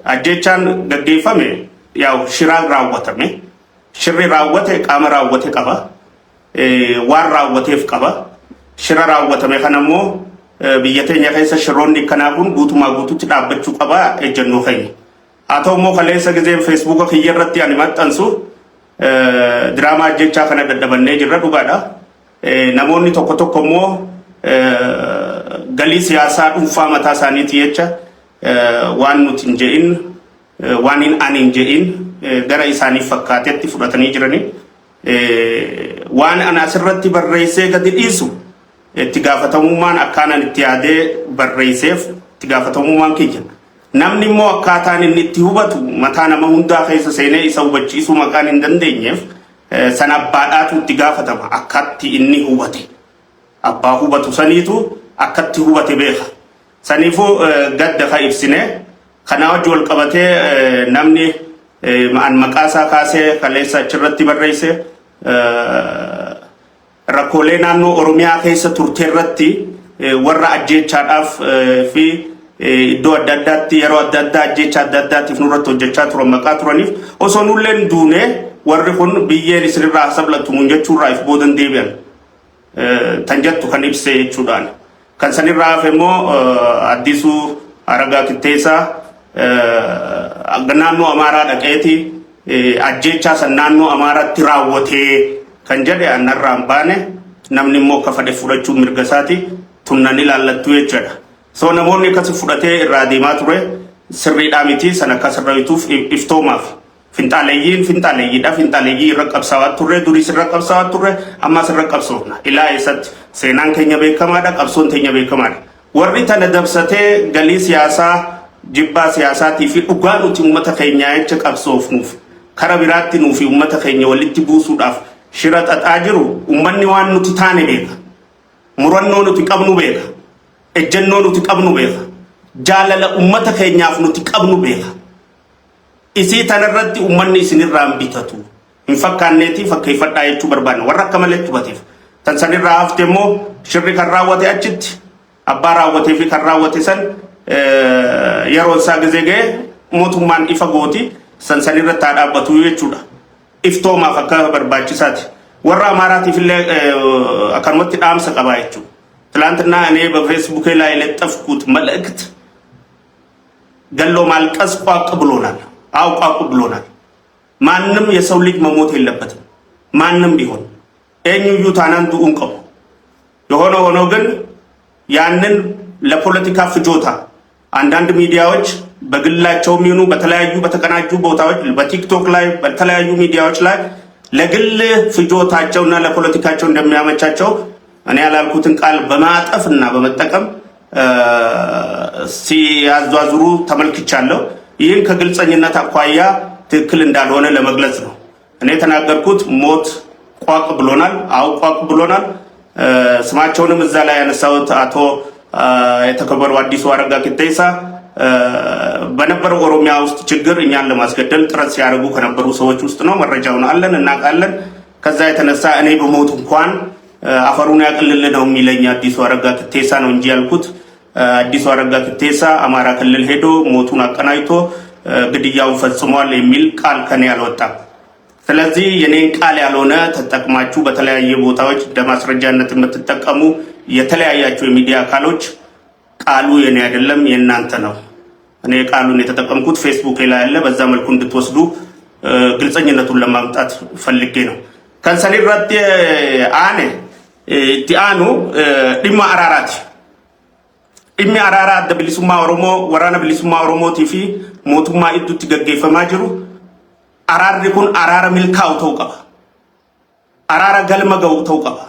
Ajjechaan gaggeeffame yaa'u shiraan raawwatame. Shirri raawwate qaama raawwate qaba. Waan raawwateef qaba. Shira raawwatame kana immoo biyya teenya keessa shiroonni akkanaa kun guutumaa guututti dhaabbachuu qaba ejjennoo keenya. Haa ta'u immoo kaleessa gizeen feesbuuka kiyya irratti ani maxxansu diraamaa ajjechaa kana dadhabannee jirra dhugaadha. Namoonni tokko tokko immoo galii siyaasaa dhuunfaa mataa isaaniitii jecha waan nuti hin je'in waan hin ani hin je'in gara isaaniif fakkaatetti fudhatanii jirani. Waan ani asirratti barreessee gadi dhiisu itti gaafatamummaan akkaanan itti yaadee barreesseef itti gaafatamummaan kiyya. Namni immoo akkaataan inni itti hubatu mataa nama hundaa keessa seenee isa hubachiisuu maqaan hin dandeenyeef sana abbaadhaatu itti gaafatama akkatti inni hubate. Abbaa hubatu saniitu akkatti hubate beeka. Saniifuu gadda ka ibsine kanaa wajji wal qabatee namni an maqaa isaa kaasee kaleessa achirratti barreesse rakkoolee naannoo Oromiyaa keessa turte irratti warra ajjeechaadhaaf fi iddoo adda addaatti yeroo adda addaa ajjeechaa adda addaatiif nurratti hojjechaa turan maqaa turaniif osoo nulleen duune warri kun biyyeen isinirraa sablattu nuun jechuurraa if boodan deebi'an tan jettu kan ibse jechuudhaan. Kan sanirraa hafe immoo Addisuu Aragaa Kitteessaa naannoo Amaaraa dhaqeeti ajjeechaa san naannoo Amaaraatti raawwatee kan jedhe annarraa hin baane namni immoo akka fedhe fudhachuu mirga isaati tunnan ilaallattu jechuudha. So namoonni akkasi fudhatee irraa deemaa ture sirriidhaa miti san akka sirrayituuf iftoomaaf. Finxaaleeyyiin finxaaleeyyiidha. Finxaaleeyyii irra qabsaawaa turre, duris irra qabsaawaa turre, ammas irra qabsoofna. Ilaa eessatti seenaan keenya beekamaadha, qabsoon teenya beekamaadha. Warri tana dabsatee galii siyaasaa, jibbaa siyaasaatii fi dhugaa nuti uummata keenyaa jecha qabsoofnuuf kara biraatti nuu fi uummata keenya walitti buusuudhaaf shira xaxaa jiru uummanni waan nuti taane beeka. Murannoo nuti qabnu beeka. Ejjennoo nuti qabnu beeka. Jaalala uummata keenyaaf nuti qabnu beeka. Isii tanarratti uummanni isinirraa hin bitatu. Hin fakkaanneetii fakkeeffadhaa jechuu barbaanna. Warra akka malee hubateef. Tan sanirraa hafte immoo shirri kan raawwate achitti abbaa raawwatee fi kan raawwate san yeroon isaa gizee ga'e mootummaan ifa gooti san sanirratti haa dhaabbatu jechuudha. Iftoomaaf akka barbaachisaati. Warra Amaaraatiif illee akkanumatti dhaamsa qabaa jechuudha. ትላንትና እኔ በፌስቡኬ ላይ የለጠፍኩት መልእክት ገሎ ማልቀስ ቋቅ ብሎናል። አው ቋቅ ብሎናል። ማንም የሰው ልጅ መሞት የለበትም። ማንም ቢሆን eenyuyyuu taanaan du'uun qabu። የሆነ ሆኖ ግን ያንን ለፖለቲካ ፍጆታ አንዳንድ ሚዲያዎች በግላቸው የሚሆኑ በተለያዩ በተቀናጁ ቦታዎች በቲክቶክ ላይ በተለያዩ ሚዲያዎች ላይ ለግል ፍጆታቸውና ለፖለቲካቸው እንደሚያመቻቸው እኔ ያላልኩትን ቃል በማጠፍ እና በመጠቀም ሲያዟዙሩ ተመልክቻለሁ። ይህን ከግልፀኝነት አኳያ ትክክል እንዳልሆነ ለመግለጽ ነው። እኔ የተናገርኩት ሞት ቋቅ ብሎናል። አው ቋቅ ብሎናል። ስማቸውንም እዛ ላይ ያነሳሁት አቶ የተከበሩ አዲሱ አረጋ ኪቴሳ በነበረው ኦሮሚያ ውስጥ ችግር እኛን ለማስገደል ጥረት ሲያደርጉ ከነበሩ ሰዎች ውስጥ ነው። መረጃውን አለን፣ እናውቃለን። ከዛ የተነሳ እኔ በሞት እንኳን አፈሩን ያቅልል ነው የሚለኝ አዲሱ አረጋ ኪቴሳ ነው እንጂ ያልኩት አዲሱ አረጋ ኪቴሳ አማራ ክልል ሄዶ ሞቱን አቀናጅቶ ግድያውን ፈጽሟል የሚል ቃል ከኔ አልወጣም። ስለዚህ የኔን ቃል ያልሆነ ተጠቅማችሁ በተለያየ ቦታዎች ለማስረጃነት የምትጠቀሙ የተለያያችሁ የሚዲያ አካሎች ቃሉ የኔ አይደለም የእናንተ ነው። እኔ ቃሉን የተጠቀምኩት ፌስቡክ ላይ ያለ በዛ መልኩ እንድትወስዱ ግልጸኝነቱን ለማምጣት ፈልጌ ነው። Kan sanirratti aane itti aanu dhimma araaraati. Dhimmi araaraa adda bilisummaa Oromoo waraana bilisummaa Oromootii fi mootummaa idduutti gaggeeffamaa jiru araarri kun araara milkaa'u ta'uu qaba. Araara galma ga'u ta'uu qaba.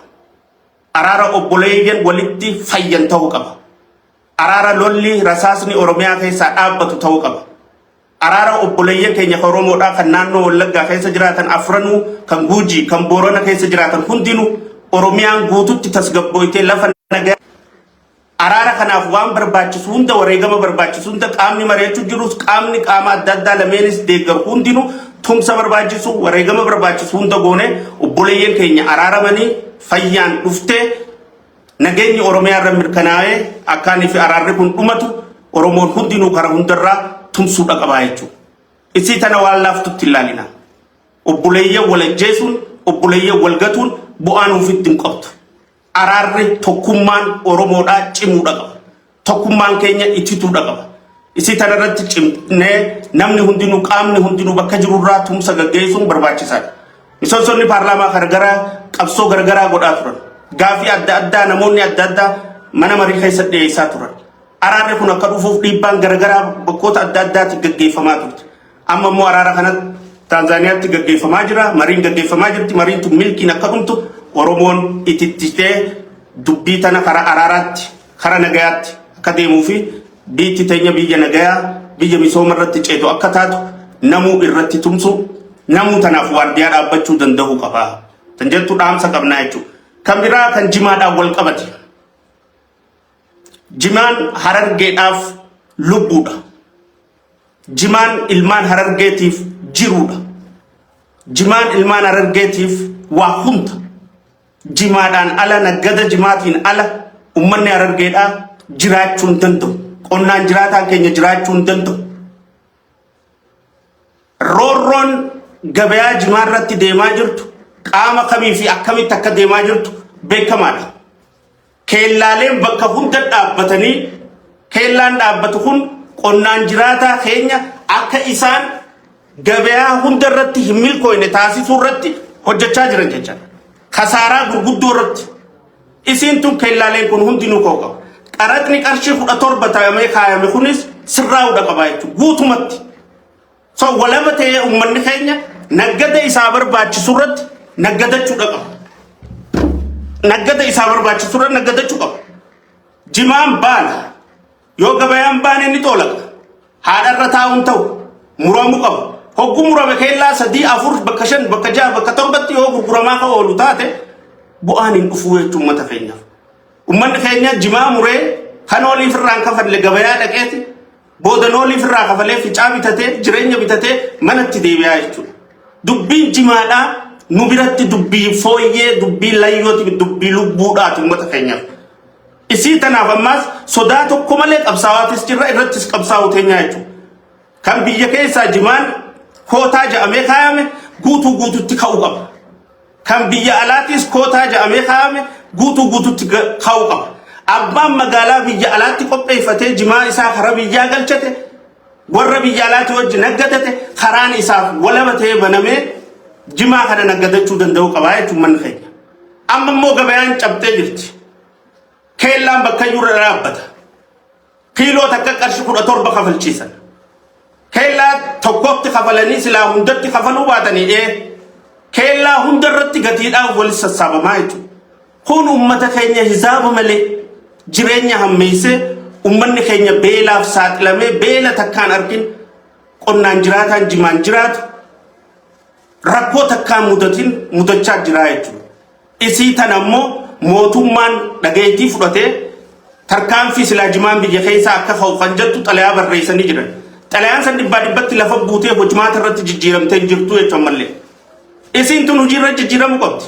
Araara obboleeyyan walitti fayyan ta'uu qaba. Araara lolli rasaasni Oromiyaa keessaa dhaabbatu ta'uu qaba. Araara obboleeyyan keenya kan Oromoodhaa kan naannoo Wallaggaa keessa jiraatan afranuu kan Guujii kan Boorana keessa jiraatan hundinuu Oromiyaan guututti tasgabbooytee lafa nagaa araara kanaaf waan barbaachisu hunda wareegama barbaachisu hunda qaamni mari'achuu jirus qaamni qaama adda addaa lameenis deeggaru hundinuu tumsa barbaachisu wareegama barbaachisu hunda goone obboleeyyan keenya araaramanii fayyaan dhuftee nageenyi Oromiyaa irra mirkanaa'ee akkaanii fi araarri kun dhumatu Oromoon hundinuu karaa hundarraa tumsuudha qabaa jechuudha. Isii tana waan laaftutti hin laalina. Obboleeyyan wal ajjeesuun, obboleeyyan wal gatuun bu'aa nuuf itti hin qabdu. Araarri tokkummaan Oromoodhaa cimuudha qaba. Tokkummaan keenya itituudha qaba. Isii tana irratti cimnee namni hundinuu, qaamni hundinuu bakka jirurraa tumsa gaggeessuun barbaachisaadha. Miseensonni paarlaamaa garagaraa qabsoo garagaraa godhaa turan. Gaafii adda addaa namoonni adda addaa mana marii keessa dhiyeessaa turan. Araarri kun akka dhufuuf dhiibbaan garagaraa bakkoota adda addaatti gaggeeffamaa turte. Amma immoo araara kana Taanzaaniyaatti gaggeeffamaa jira. Mariin gaggeeffamaa jirti. Mariin tun milkiin akka dhumtu Oromoon itittitee dubbii tana karaa araaraatti, karaa nagayaatti akka deemuu fi biyyi teenya biyya nagayaa, biyya misooma irratti ceetu akka taatu namuu irratti tumsu, namuu tanaaf waardiyaa dhaabbachuu danda'uu qaba. Tan jettu dhaamsa qabnaa jechuudha. Kan biraa kan jimaadhaan wal qabate. Jimaan Harargeedhaaf lubbuudha. Jimaan ilmaan Harargeetiif jiruudha. Jimaan ilmaan Harargeetiif waa hunda. Jimaadhaan ala, naggada jimaatiin ala ummanni Harargeedhaa jiraachuu hin danda'u. Qonnaan jiraataan keenya jiraachuu hin danda'u. Roorroon gabayaa jimaa irratti deemaa jirtu qaama kamii fi akkamitti akka deemaa jirtu beekamaadha. Keellaaleen bakka hunda dhaabbatanii, keellaan dhaabbatu kun qonnaan jiraataa keenya akka isaan gabayaa hunda irratti hin milkooyne taasisuu irratti hojjechaa jiran jechaadha. Kasaaraa gurguddoo irratti. Isiin tun keellaaleen kun hundinuu ka'uu qaba. Qaraxni qarshii 17 ta'amee kaayame kunis sirraa'uudha qaba jechuudha. Guutumatti. So walaba ta'ee uummanni keenya naggada isaa barbaachisu irratti naggadachuudha qaba. Naggada isaa barbaachisu irratti naggadachuu qaba. Jimaan baana. Yoo gabayaan baane ni xoolaqa. Haadharra taa'uun ta'u muramuu qaba. Hogguu murame keellaa sadii, afur, bakka shan, bakka jaha, bakka torbatti yoo gurguramaa kan oolu taate bu'aan hin dhufuu jechuun uummata keenyaaf. Uummanni keenya jimaa muree kan oliif irraan kafalle gabayaa dhaqeeti booda nooliif irraa kafalee ficaa bitatee, jireenya bitatee manatti deebi'aa jechuudha. Dubbiin jimaadhaa nu biratti dubbii fooyyee, dubbii layyooti, dubbii lubbuudhaati uummata keenyaaf. Isii tanaaf ammaas sodaa tokko malee qabsaawaatis jirra, irrattis qabsaa'uu teenyaa jechuudha. Kan biyya keessaa jimaan kootaa ja'amee kaayame guutuu guututti ka'uu qaba. Kan biyya alaatis kootaa ja'amee kaayame guutuu guututti ka'uu qaba. Abbaan magaalaa biyya alaatti qopheeffatee jimaa isaa karaa biyyaa galchate, warra biyya alaatti wajji naggadate, karaan isaaf walaba ta'ee banamee jimaa kana naggadachuu danda'uu qaba jechuun manni keenya. Amma immoo gabayaan cabxee jirti. Keellaan bakka iyyuu irra dhaabbata. Kiiloo takka qarshii 17 kafalchiisan. Keellaa tokkotti kafalanii silaa hundatti kafaluu baatanii keellaa hunda irratti gatiidhaan wal sassaabamaa jechuudha. Kun uummata keenya hisaaba malee jireenya hammeessee uummanni keenya beelaaf saaxilamee, beela takkaan argin qonnaan jiraataan jimaan jiraatu rakkoo takkaan mudatin mudachaa jira jechuudha. Isii tana immoo mootummaan dhageettii fudhatee tarkaanfii silaa jimaan biyya keessaa akka ka'u kan jettu xalayaa barreessanii jiran. Xalayaan san dhibbaa dhibbatti lafa buutee hojimaata irratti jijjiiramtee hin jirtu jechuun mallee. Isiin tun hojii irra jijjiiramuu qabdi.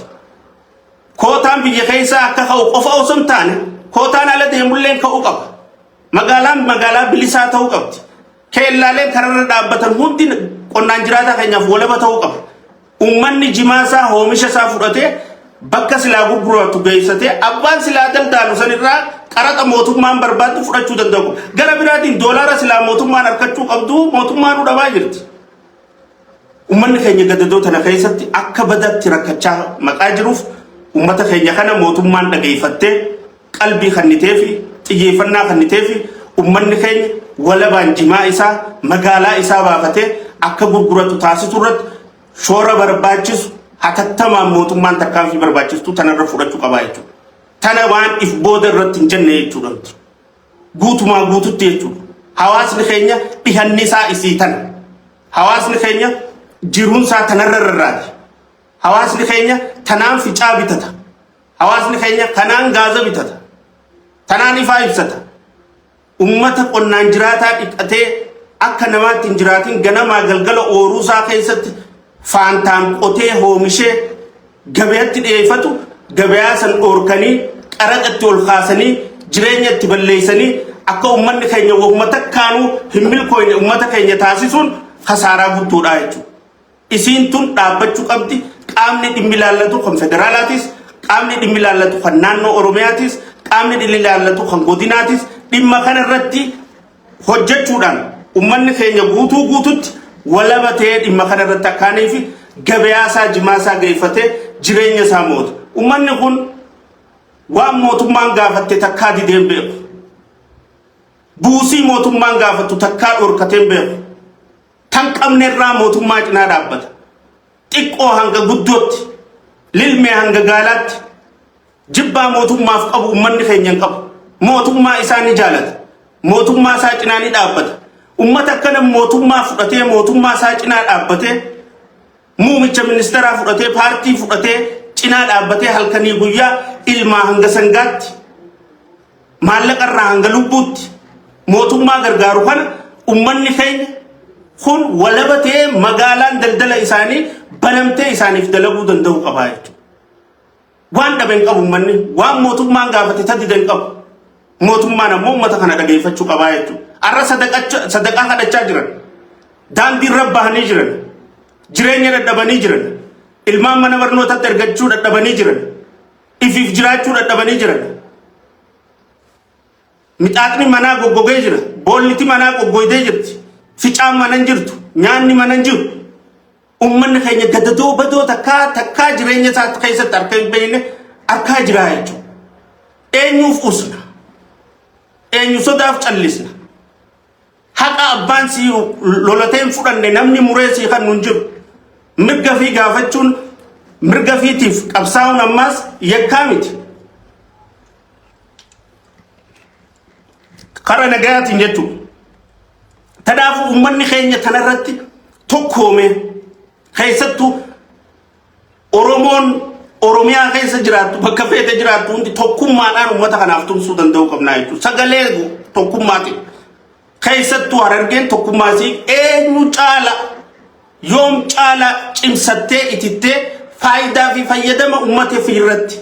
Kootaan biyya keessaa akka ka'u qofa osoo hin taane kootaan ala deemullee ka'uu qaba. Magaalaan magaalaa bilisaa ta'uu qabdi. Keellaaleen kararra dhaabbatan hundi qonnaan jiraataa keenyaaf walaba ta'uu qaba. Uummanni jimaa isaa, oomisha isaa fudhatee bakka silaa gurguratu geessatee abbaan silaa daldaalu sanirraa qaraxa mootummaan barbaaddu fudhachuu danda'u. Gara biraatiin doolaara silaa mootummaan harkachuu qabdu mootummaan dhabaa jirti. Uummanni keenya gadadoo tana keessatti akka badatti rakkachaa maqaa jiruuf uummata keenya kana mootummaan dhageeffattee qalbii kennitee fi xiyyeeffannaa kennitee fi uummanni keenya walabaan jimaa isaa magaalaa isaa baafatee akka gurguratu taasisuu irratti shoora barbaachisu hatattamaan mootummaan tarkaanfii barbaachistu tanarra fudhachuu qabaa jechuudha. Tana waan if booda irratti hin jenne jechuudha nuti. Guutumaa guututti jechuudha. Hawaasni keenya dhihanni isaa isii tana. Hawaasni keenya jiruun isaa tanarra rarraati. Hawaasni keenya tanaan ficaa bitata. Hawaasni keenya kanaan gaaza bitata. Tanaan ifaa ibsata. Ummata qonnaan jiraataa dhiqatee akka namaatti hin jiraatin, ganamaa galgala ooruu isaa keessatti faantaan qotee oomishee gabayatti dhiyeeffatu, gabayaa san dhoorkanii, qaraxa itti ol kaasanii, jireenya itti balleessanii Akka uummanni keenya wahuma takkaanuu hin milkooyne uummata keenya taasisuun kasaaraa guddoodha jechuudha. Isiin tun dhaabbachuu qabdi. Qaamni dhimmi ilaallatu kan federaalaatis, qaamni dhimmi ilaallatu kan naannoo Oromiyaatis, qaamni dhimmi ilaallatu kan godinaatis dhimma kana irratti hojjechuudhaan uummanni keenya guutuu guututti walaba ta'ee dhimma kana irratti akkaanii fi gabayaa isaa jimaa isaa geeffatee jireenya isaa moota. Uummanni kun waan mootummaan gaafatte takkaa dideen beeku. Buusii mootummaan gaafattu takkaa dhorkateen beeku. Tan qabne irraa mootummaa cinaa dhaabbata. Xiqqoo hanga guddootti, lilmee hanga gaalaatti jibbaa mootummaaf qabu uummanni keenya hin qabu. Mootummaa isaa ni jaalata. Mootummaa isaa cinaa ni dhaabbata. Uummata akkana mootummaa fudhatee mootummaa isaa cinaa dhaabbatee muumicha ministeeraa fudhatee paartii fudhatee cinaa dhaabbatee halkanii guyyaa ilmaa hanga sangaatti maallaqa irraa hanga lubbuutti mootummaa gargaaru kana uummanni keenya kun walaba ta'ee magaalaan daldala isaanii banamtee isaaniif dalaguu danda'uu qabaa jechuudha. Waan dhabe hin qabu uummanni, waan mootummaan gaafate tadida hin qabu. Mootummaan ammoo uummata kana dhageeffachuu qabaa jechuudha. Har'a sadaqaa kadhachaa jiran, daandii irra bahanii jiran, jireenya dadhabanii jiran, ilmaan mana barnootatti ergachuu dadhabanii jiran, ifiif jiraachuu dadhabanii jiran. Mixaaxni manaa goggogee jira. Boolliti manaa goggoydee jirti. Ficaan mana hin jirtu. Nyaanni mana hin jiru. Uummanni keenya gadadoo badoo takkaa takkaa jireenya isaa keessatti harka hin beekne harkaa jira jechuudha. Eenyuuf usna? Eenyu sodaaf callisna? Haqa abbaan sii lolatee hin fudhanne namni muree sii kan hin jiru. Mirga fi gaafachuun mirga fiitiif qabsaa'uun ammaas yakkaa miti. Kara nagayaatiin jechuudha. Kanaafuu uummanni keenya kanarratti tokkoome keessattuu Oromoon Oromiyaa keessa jiraattu bakka feete jiraattu hundi tokkummaadhaan uummata kanaaf tumsuu danda'uu qabnaa jechuudha. Sagalee tokkummaatiin. Keessattuu Harargeen tokkummaa isii eenyu caala yoom caala cimsattee itittee faayidaa fi fayyadama uummata ofii irratti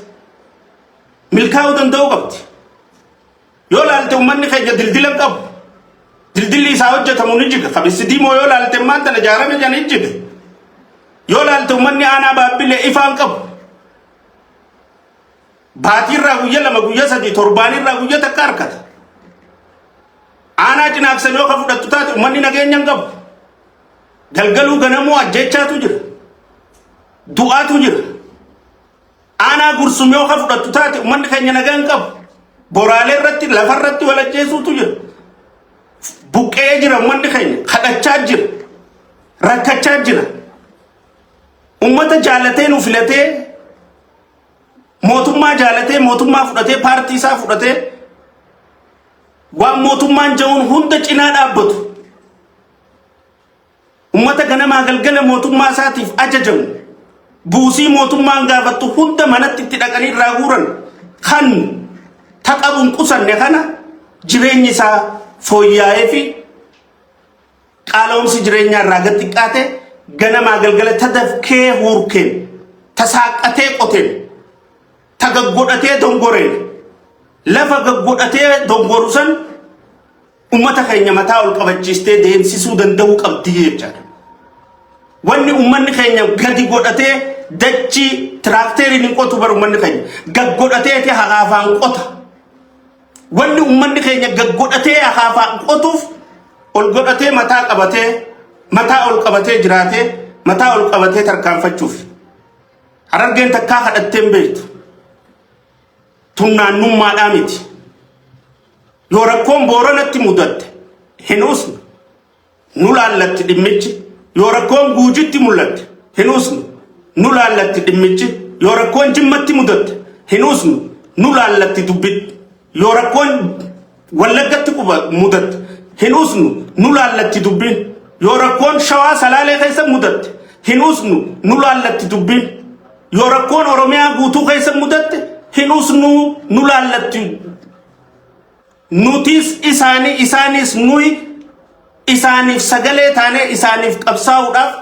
milkaa'uu danda'uu qabdi. Yoo laalte uummanni keenya dildila hin qabu. Dildilli isaa hojjetamu ni jiga. Kabissi diimoo yoo laalte ammaan tana ijaarame jana ni jiga. Yoo laalte uummanni aanaa Baabbilee ifaa hin qabu. Baatiirraa guyya 2 guyya 3 torbaanirraa guyya takka harkata. Aanaa Cinaaksan yoo ka fudhattu taate uummanni nageenya hin qabu. Galgaluu ganamuu ajjeechaatu jira. Du'aatu jira. Aanaa Gursum yoo ka fudhattu taate uummanni keenya nagaa hin qabu. Boraalee irratti lafa irratti wal ajjeesuutu jira. Buqqee jira uummanni keenya kadhachaa jira. Rakkachaa jira. Uummata jaalatee nu filatee mootummaa jaalatee mootummaa fudhatee paartii isaa fudhatee waan mootummaan ja'uun hunda cinaa dhaabbatu. Ummata ganamaa galgala mootummaa isaatiif ajajamu, buusii mootummaan gaafattu hunda manatti itti dhaqanii irraa guuran kan taqabu hin qusanne kana jireenyi isaa fooyyaa'ee fi qaala'umsi jireenyaa irraa gad xiqqaate ganamaa galgala tadafkee huurkeen tasaaqqatee qoteen ta gaggodhatee dongoreen lafa gaggodhatee dongoru san ummata keenya mataa ol qabachiistee deemsisuu danda'uu qabdi jechaadha. Wanni ummanni keenya gadi godhatee dachii tiraakteeriin hin qotu bar ummanni keenya gad godhateeti hakaafaan qota. Wanni ummanni keenya gad godhatee hakaafaan qotuuf ol godhatee mataa qabatee mataa ol qabatee jiraatee mataa ol qabatee tarkaanfachuuf. Harargeen takkaa kadhattee hin beektu. Tun naannummaadhaa miti. Yoo rakkoon Booranatti mudatte hin usnu. Nu laallatti dhimmichi. Yoo rakkoon Guujitti mul'atte hin usnu. Nu laallatti dhimmichi. Yoo rakkoon Jimmatti mudatte hin usnu. Nu laallatti dubbitti. Yoo rakkoon Wallaggatti quba mudatte hin usnu. Nu laallatti dubbiin. Yoo rakkoon Shawaa Salaalee keessa mudatte hin usnu. Nu laallatti dubbiin. Yoo rakkoon Oromiyaa guutuu keessa mudatte hin usnu. Nu laallatti. Nutis isaanii isaanis nuyi isaaniif sagalee taanee isaaniif qabsaa'uudhaaf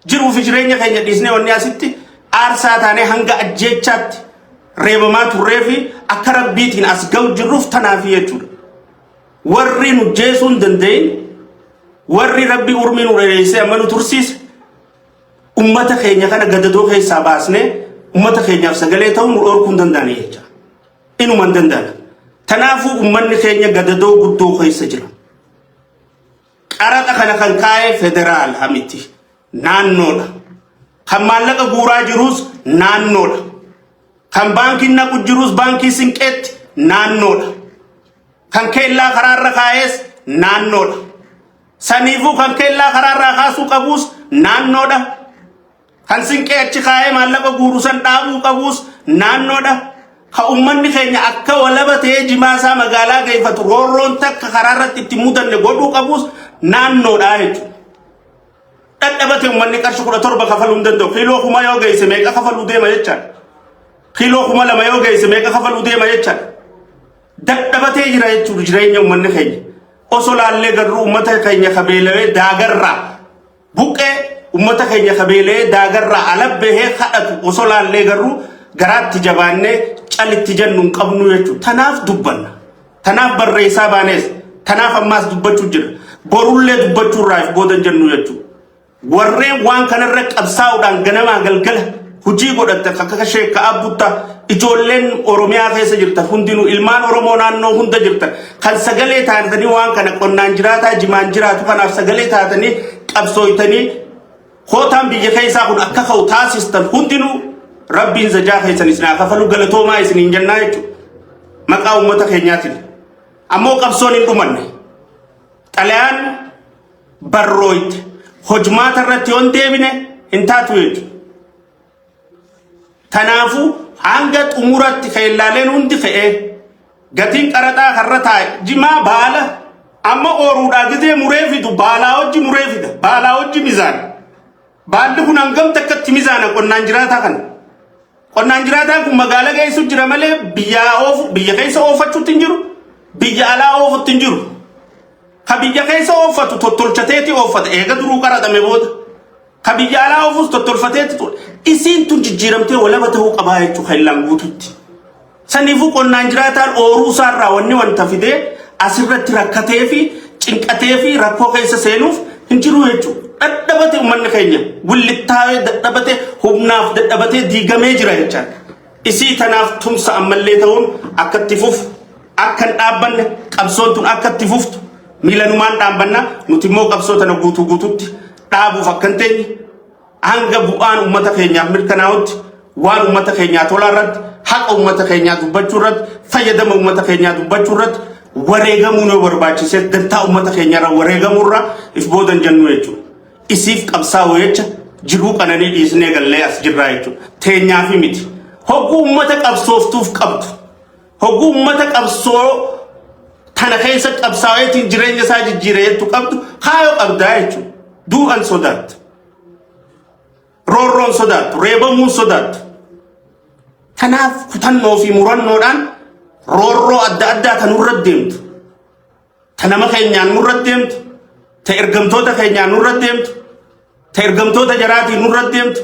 jiruu fi jireenya keenya dhiisnee wanni asitti aarsaa taanee hanga ajjeechaatti reebamaa turree fi akka rabbiitiin as ga'u jirruuf tanaafi jechuudha. Warri nu jeesuu hin danda'in, warri Rabbi urmii nu dheereessee amma nu tursiise, ummata keenya kana gadadoo keessaa baasnee ummata keenyaaf sagalee ta'uu nu dhorkuu hin danda'ani jecha. Inuma hin danda'an. Tanaafuu ummanni keenya gadadoo guddoo keessa jira. Qaraxa kana kan kaa'e federaala miti. Naannoodha. Kan maallaqa guuraa jirus naannoodha. Kan baankiin naqu jirus baankii Sinqeetti naannoodha. Kan keellaa karaarra kaa'es naannoodha. Saniifuu kan keellaa karaarraa kaasuu qabuus naannoodha. Kan Sinqee achi kaa'ee maallaqa guuru san dhaabuu qabuus naannoodha. Ka ummanni keenya akka walaba ta'ee jimaa isaa magaalaa geeffatu roorroon takka karaarratti itti mudanne godhuu qabuus naannoodha jechuudha. Dhadhabate ummanni qarshi 17 kafaluu hin danda'u. Kiiloo 1000 yoo geesse meeqa kafaluu deema jechaadha. Kiiloo 2000 yoo geesse meeqa kafaluu deema jechaadha. Dadhabatee jira jechuudha jireenya ummanni keenya. Osoo laallee garuu ummata keenya kabeelawee daagarraa buqqee, ummata keenya kabeelawee daagarraa alabbehee kadhatu osoo laallee garuu garaatti jabaannee calitti jennu hin qabnu jechuudha. Tanaaf dubbanna. Tanaaf barreessaa baanees. Tanaaf ammaas dubbachuu jira. Borullee dubbachuu irraa if booda hin jennu jechuudha. Warreen waan kanarra qabsaa'uudhaan ganamaa galgala hojii godhatte akka Sheekka Abbutta, ijoolleen Oromiyaa keessa jirtan hundinuu, ilmaan Oromoo naannoo hunda jirtan kan sagalee taatanii waan kana qonnaan jiraataa jimaan jiraatu kanaaf sagalee taatanii qabsooytanii kootaan biyya keessaa kun akka ka'u taasistan hundinuu, Rabbiin zajaa keessan isin haa kafalu, galatoomaa isiniin jennaa jechuudha. Maqaa uummata keenyaatiin. Ammoo qabsoon hin dhumanne. Xalayaan barrooyte hojmaata irratti yoon deebine hin taatu jechuudha. Kanaafuu hanga xumuratti keellaaleen hundi ka'ee gatiin qaraxaa karra taa'e jimaa baala amma ooruudhaa gizee muree fidu baalaa hojji muree fida, baalaa hojji mizaana. Baalli kun hangam takkatti mizaana qonnaan jiraataa kana? Qonnaan jiraataan kun magaala geessu jira malee biyya oofu, biyya keessa oofachuutti hin jiru, biyya alaa oofutti hin jiru. Ka biyya keessa oofatu tottolchateeti oofata eega duruu qaraxame booda. Ka biyya alaa oofus tottolfateeti ture. Isiin tun jijjiiramtee walaba ta'uu qabaa jechuudha keellaan guututti. Saniifuu qonnaan jiraataan ooruu isaarraa wanni wanta fidee asirratti rakkatee fi cinqatee fi rakkoo keessa seenuuf hin jiru jechuudha. Dadhabate uummanni keenya willittaa'ee dadhabate, humnaaf dadhabatee diigamee jira jechaadha. Isii tanaaf tumsa ammallee ta'uun akka itti fufu, akka hin dhaabbanne, qabsoon tun akka itti fuftu miilanumaan dhaabbanna. Nuti immoo qabsoo tana guutuu guututti dhaabuuf akka hin teenye, hanga bu'aan uummata keenyaaf mirkanaa'utti, waan uummata keenyaa tolaa irratti, haqa uummata keenyaa dubbachuu irratti, fayyadama uummata keenyaa dubbachuu irratti wareegamuun yoo barbaachise dantaa uummata keenyaa irra wareegamuu irraa if booda hin jennu jechuudha. Isiif qabsaa'u jecha jiruu qananii dhiisnee gallee as jirraa jechuudha. Teenyaafi miti. Hogguu uummata qabsooftuuf qabdu. Hogguu uummata qabsoo tana keessa qabsaa'eetiin jireenya isaa jijjiire jettu qabdu, kaayoo qabdaa jechuudha. Du'an sodaattu. Roorroon sodaattu. Reebamuun sodaattu. Kanaaf kutannoo fi murannoodhaan roorroo adda addaa kan nurra deemtu, ta nama keenyaan nurra deemtu, ta ergamtoota keenyaan nurra deemtu, ta ergamtoota jaraatiin nurra deemtu,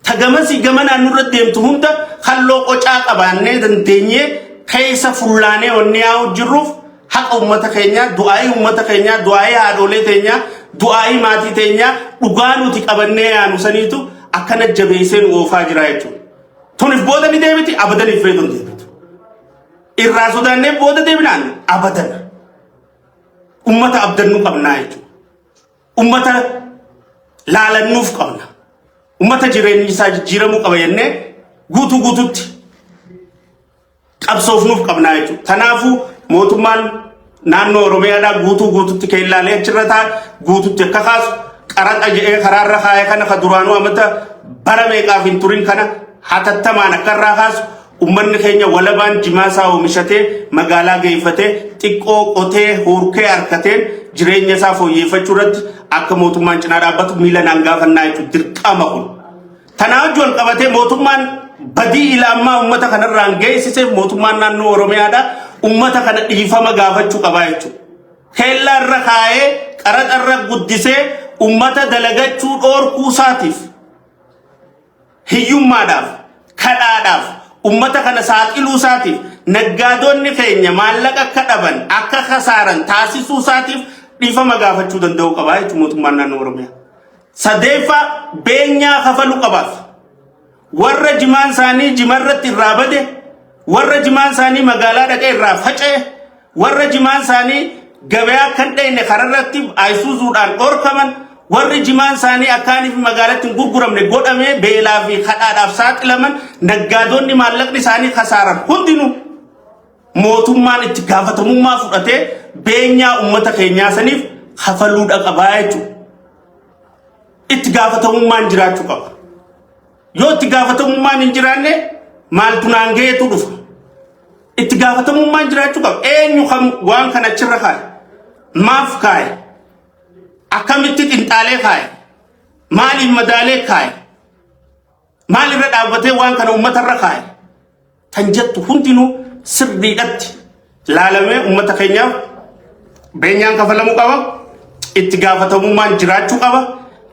ta gamasii gamanaan nurra deemtu hunda halloo qocaa qabaannee dandeenyee keessa fullaanee wanni yaa'u jirruuf haqa uummata keenyaa, du'aa'ii uummata keenyaa, du'aa'ii haadholee teenyaa, du'aa'ii maatii teenyaa, dhugaa nuti qabannee yaanu saniitu akkana jabeessee nu oofaa jira jechuudha. Tunif booda ni deebiti, abadaniif beektu hin deebitu. Irraa sodaannee booda deebinaan abadan. Ummata abdannuu qabnaa jechuudha. Ummata laalannuuf qabna. Ummata jireenyi isaa jijjiiramuu qaba jennee guutuu guututti qabsoofnuuf qabnaa jechuudha. Kanaafuu mootummaan naannoo Oromiyaadhaa guutuu guututti keellaalee achirra taa'e guututti akka kaasu, qaraxa jedhee karaarra kaa'e kana ka duraanuu amata bara meeqaaf hin turin kana hatattamaan akka irraa kaasu, ummanni keenya walabaan jimaa isaa oomishatee magaalaa geeffatee xiqqoo qotee huurkee harkateen jireenya isaa fooyyeffachuu irratti akka mootummaan cinaa dhaabbatu miila naan gaafannaa jechuudha, dirqama kun. Tanaa wajji wal qabatee mootummaan badii ila ammaa uummata kanarraan geessiseef mootummaan naannoo Oromiyaadha uummata kana dhiifama gaafachuu qabaa jechuudha. Keellaa irra kaa'ee qaraxa irra guddisee uummata dalagachuu dhoorkuu isaatiif, hiyyummaadhaaf, kadhaadhaaf, Ummata kana saaxiluu isaatiif, naggaadonni keenya maallaqa akka dhaban, akka kasaaran taasisuu isaatiif dhiifama gaafachuu danda'uu qaba jechuudha mootummaan naannoo Oromiyaa. Sadeeffaa, beenyaa kafaluu qabaaf. Warra jimaan isaanii jimarratti irraa bade, warra jimaan isaanii magaalaa dhaqee irraa faca'e, warra jimaan isaanii gabayaa kan dhayne kararratti ayisuuzuudhaan dhorkaman, warri jimaan isaanii akkaaniif magaalatti hin gurguramne godhamee beelaa fi kadhaadhaaf saaxilaman, naggaadonni maallaqni isaanii kasaaran hundinuu mootummaan itti gaafatamummaa fudhatee beenyaa uummata keenyaa saniif kafaluudha qabaa jechuudha. Itti gaafatamummaan jiraachuu qaba. Yoo itti gaafatamummaan hin jiraanne, maaltu naan gaheetu dhufa. Itti gaafatamummaan jiraachuu qaba. Eenyu kan waan kana achirra kaa'e? Maaf kaa'e? Akkamitti xinxaalee kaa'e? Maaliin madaalee kaa'e? Maalirra dhaabbatee waan kana uummatarra kaa'e? Kan jettu hundinuu sirriidhatti laalamee uummata keenyaaf beenyaan kafalamuu qaba. Itti gaafatamummaan jiraachuu qaba.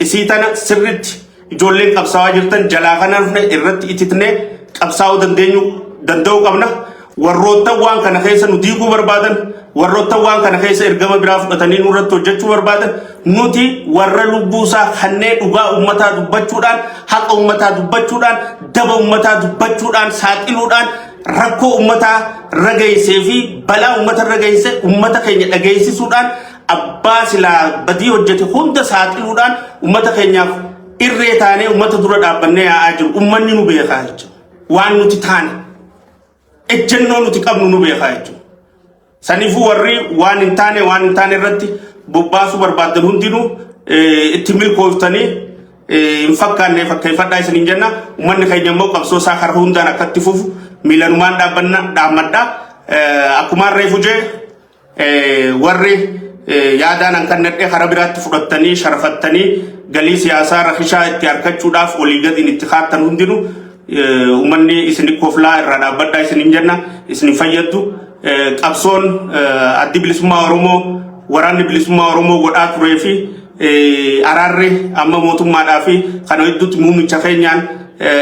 Isii tana sirriitti ijoolleen qabsaa'aa jirtan jalaa kana dhufne irratti ititnee qabsaa'uu dandeenyu danda'uu qabna. Warroottan waan kana keessa nu diiguu barbaadan, warroottan waan kana keessa ergama biraa fudhatanii nurratti hojjechuu barbaadan, nuti warra lubbuusaa kanneen dhugaa uummataa dubbachuudhaan, haqa uummataa dubbachuudhaan, daba uummataa dubbachuudhaan, saaxiluudhaan rakkoo uummataa rageessee fi balaa uummata rageesse uummata keenya dhageessisuudhaan, abbaa silaa badii hojjete hunda saaxiluudhaan uummata keenyaaf irree taanee uummata dura dhaabbannee yaa'aa jiru. Uummanni nu beekaa jechuudha. Waan nuti taane, ejjennoo nuti qabnu nu beekaa jechuudha. Saniifuu warri waan hin taane irratti bobbaasuu barbaadan hundinuu itti milkooftanii hin fakkaanne fakkeeffadhaa isiniin jenna. Uummanni keenya immoo qabsoo isaa karaa hundaan akka itti fufu miilanumaan dhaabbanna dhaammadha. Akkumaan reefu jee, warri yaadaan hankannadhee karaa biraatti fudhattanii sharafattanii galii siyaasaa rakishaa itti harkachuudhaaf olii gadiin itti kaattan hundinuu, uummanni isin koflaa irraa dhaabbadhaa isiniin jenna, isin fayyaddu. Qabsoon addi bilisummaa Oromoo, waraanni bilisummaa Oromoo godhaa turee fi araarri amma mootummaadhaa fi kana hedduutti muummicha keenyaan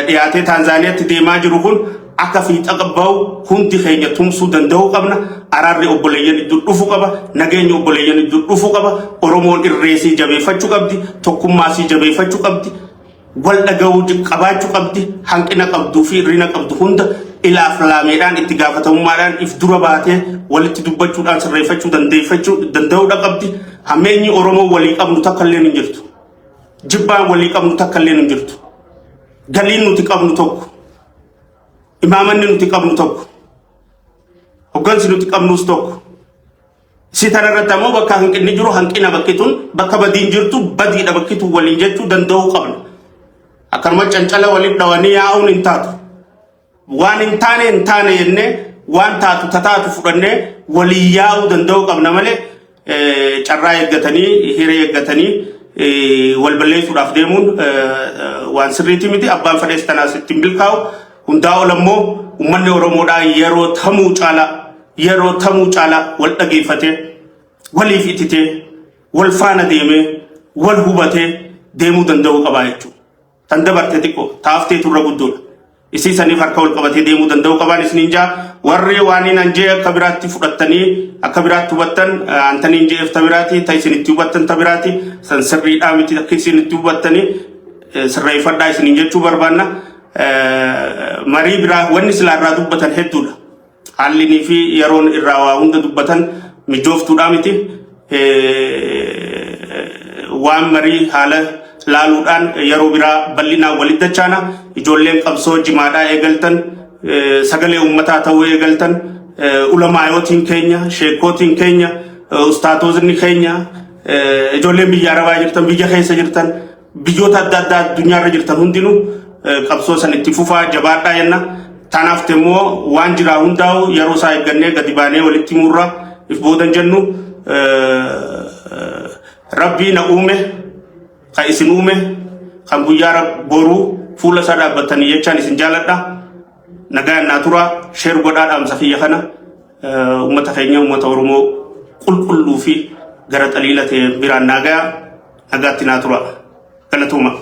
dhiyaatee Taanzaaniyaatti deemaa jiru kun akka fiixa bahu hundi keenya tumsuu danda'uu qabna. Araarri obboleeyyan iddoo dhufu qaba. Nageenya obboleeyyan iddoo dhufu qaba. Oromoon irreesii jabeeffachuu qabdi. Tokkummaasii jabeeffachuu qabdi. Wal dhaga'uu qabaachuu qabdi. Hanqina qabduu fi hir'ina qabdu hunda ilaaf laameedhaan, itti gaafatamummaadhaan if dura baatee walitti dubbachuudhaan sirreeffachuu dandeeffachuu danda'uudha qabdi. Hammeenyi Oromoo walii qabnu takka illee hin jirtu. Jibbaan walii qabnu takka illee hin jirtu. Galiin nuti qabnu tokko. Imaamanni nuti qabnu tokko. Hoggansi nuti qabnus tokko. Si tanarratti ammoo bakka hanqinni jiru hanqina, bakki tun bakka badiin jirtu badiidha, bakki tun waliin jechuu danda'uu qabna. Akkanuma cancala waliin dhawanii yaa'uun hin taatu. Waan hin taane hin taane jennee, waan taatu tataatu fudhannee walii yaa'uu danda'uu qabna malee, carraa eeggatanii, hiree eeggatanii wal balleessuudhaaf deemuun waan sirriiti miti. Abbaan fedhees tanaas ittiin milkaa'u. Hundaa ol ammoo uummanni Oromoodhaa yeroo tamuu caalaa, yeroo tamuu caalaa wal dhageeffatee, waliif ititee, wal faana deemee, wal hubatee deemuu danda'uu qabaa jechuudha. Tan dabarte xiqqoo, taaftee turra guddoodha. Isii saniif harka wal qabatee deemuu danda'uu qabaan isiniin jaa. Warri waan hin anjee akka biraatti fudhattanii akka biraatti hubattan, antaniin je'eef ta biraati, ta isin itti hubattan ta biraati, san sirriidhaa miti. Akka isin itti hubattanii sirreeffadhaa isiniin jechuu barbaanna. Marii biraa wanni silaa irraa dubbatan hedduudha. Haallinii fi yeroon irraa waa hunda dubbatan mijooftuudhaa miti. Waan marii haala laaluudhaan yeroo biraa bal'inaan walitti dachaana. Ijoolleen qabsoo jimaadhaa eegaltan, sagalee uummataa ta'uu eegaltan, ulamaayotiin keenya, sheekootiin keenya, ustaatotni keenya, ijoolleen biyya arabaa jirtan, biyya keessa jirtan, biyyoota adda addaa addunyaarra jirtan hundinuu qabsoo san itti fufaa, jabaadhaa jenna. Tanaaf immoo waan jiraa hundaa'u yeroo isaa eeggannee gadi baanee walitti murra if boodan jennu. Rabbii na uume, kan isin uume, kan guyyaa boruu fuula isaa dhaabbatanii jechaan isin jaaladha. Nagaan naa tura, share godhaa dhaamsa kiyya kana uummata keenya, uummata Oromoo qulqulluu fi gara xaliila ta'e biraan nagaa, nagaatti naa tura. Galatooma.